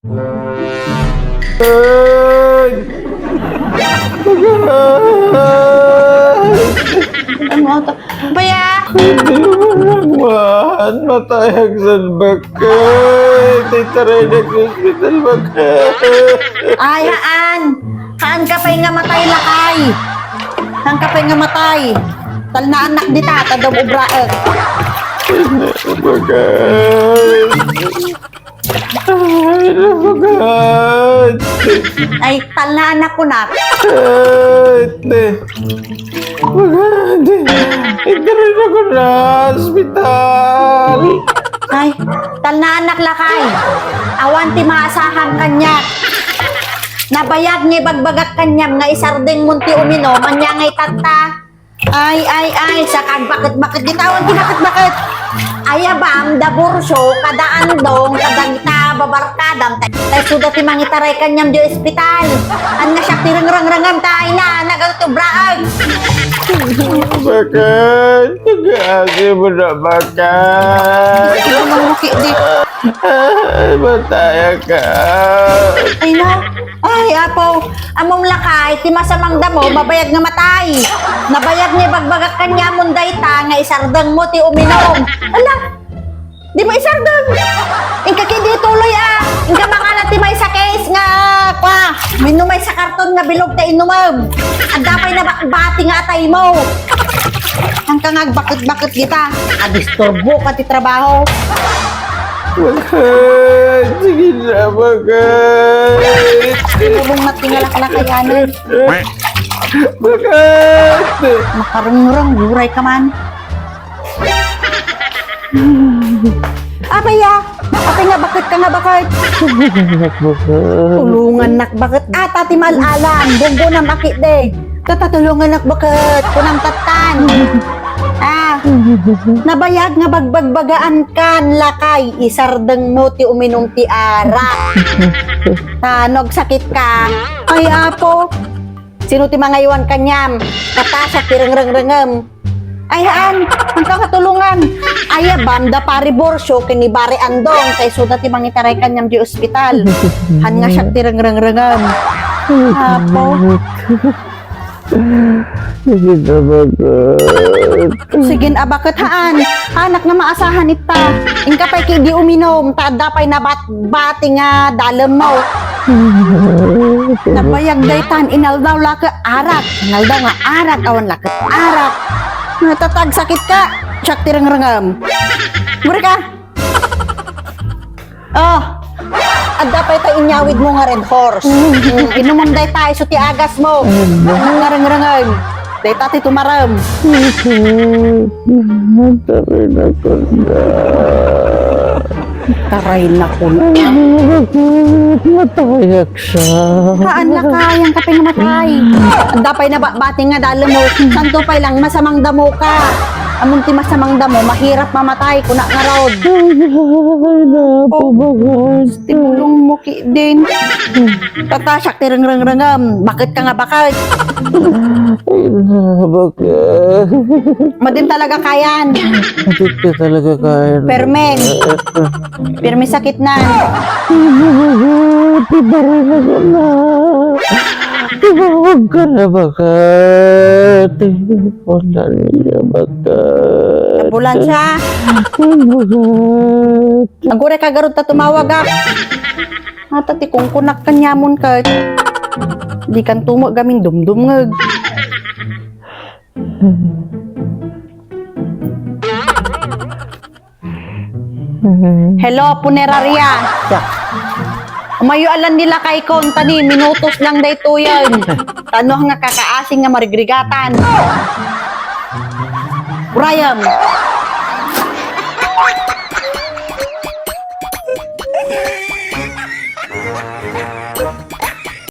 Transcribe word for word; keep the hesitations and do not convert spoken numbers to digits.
Ay! Ay! Ano to? Baya! Hindi mo naman. Matayag sa bakay. Titaray na sa ospital bakay. Ay, haan. Haan ka pay nga matay, lakay. Haan ka pay nga matay. Talnaanak dita, tadong ubraek. Bakay. Ay, nabagad! Ay, talnaanak ko na. Ay, te. Bagad! Idaray na ko na ospital! Ay, talnaanak, lakay. Awan ti maasahan kaniak. Nabayag nga ibagbagak kaniam nga isardeng mon ti uminom, ania nga itatta? Ay, ay, ay, sakag bakit-bakit, gitawan ti bakit-bakit. Ayabam, da Burso, kada Andong, kadagita babarkadam, tay, tay suda ti mangitaray kaniam di ospital. Ania siak ti rengrengrengem, tay, na, nagatubraag. Bakit? Nag-aasi mo na bakit? Ay, matayak ka. Ay, na. Ay, Apo, ammom lakay, ti masamang damo, mabayag nga matay. Nabayag nga ibagbagak kaniamon dayta nga isardengmo ti uminom. Ala, di mo isardeng? Inka kidi tuloy, a. Inka mangala ti maysa case nga, kwa, minno maysa karton nga bilog ta inumem. Adda pay nabati nga ataymo. Inka nga agbaket-baket dita. Adisturbo ka ti trabaho. Bakit? Sige na, bakit? Ibulong na ti nga laklakayanan. Bakit? Makarengreng, uray ka man. Apay, a? Apay nga bakit ka nga bakit? Tulungannak bakit? Ata ti mal-alam, bunggo na makit de. Tatatulungannak bakit? Kunam tattan. Ah, nabayag nga bagbagbagaan kan lakay, isardengmo ti uminum ti arak. Ta, no agsakit ka, ay, Apo, sino ti mangaywan kaniam? Katasak ti rengrengrengem. Ay, haan, ang kakatulungan. Ayabam da Pari Borcio ken ni Bare Andong, tay suda ti mangitaray kaniam di ospital. Han nga siak ti rengrengrengem. Apo. Sige na, bakit? Sige na, bakit, haan? Anak nga maasahan ita. Inka pay kidi uminom, ta adda pay nabatbati nga dalemmo. Nabayag daytan, inaldaw la ket arak. Inaldaw nga arak, awan la ket arak. Natatagsakit ka, siak ti rengrengem. Muri ka. Oh, adda pay ta inyawid mo nga Red Horse. Mm, inumon dayta isu ti agas mo. Anak nga rengrengem. Dayta ti tumarem. Taray na ko na. Taray na ko na. Matayak siya. Haan na kayan ka pay nga matay. Adda pay nabati nga dalemmo. Santo pay lang, masamang damo ka. Ammom ti masamang damo, mahirap mamatay, kuna ngarud. Ay, napabagas. Ti bulong mo, ki-, din. Tatasiak ti rengrengrengem. Bakit ka nga bakit? Ay, na, bakit? Madin talaga kayan. Madin ka talaga kayan. Permen. Pirmi sakit na. Ay, nabagat. Ti baril na gana. Tumawag ka na bakit? Wala niya bakit? Ambulansya? Ay, bakit? Aguray ka garud ta tumawag, ah. Ata ti kungkunak kaniamon ket. Di kan tumo gamin dumdumngeg. Hello, punerarya. Umayo alan ni lakay kon, ta ni minutos lang daytoyen. Tano nga kakaasing nga marigrigatan. Urayem.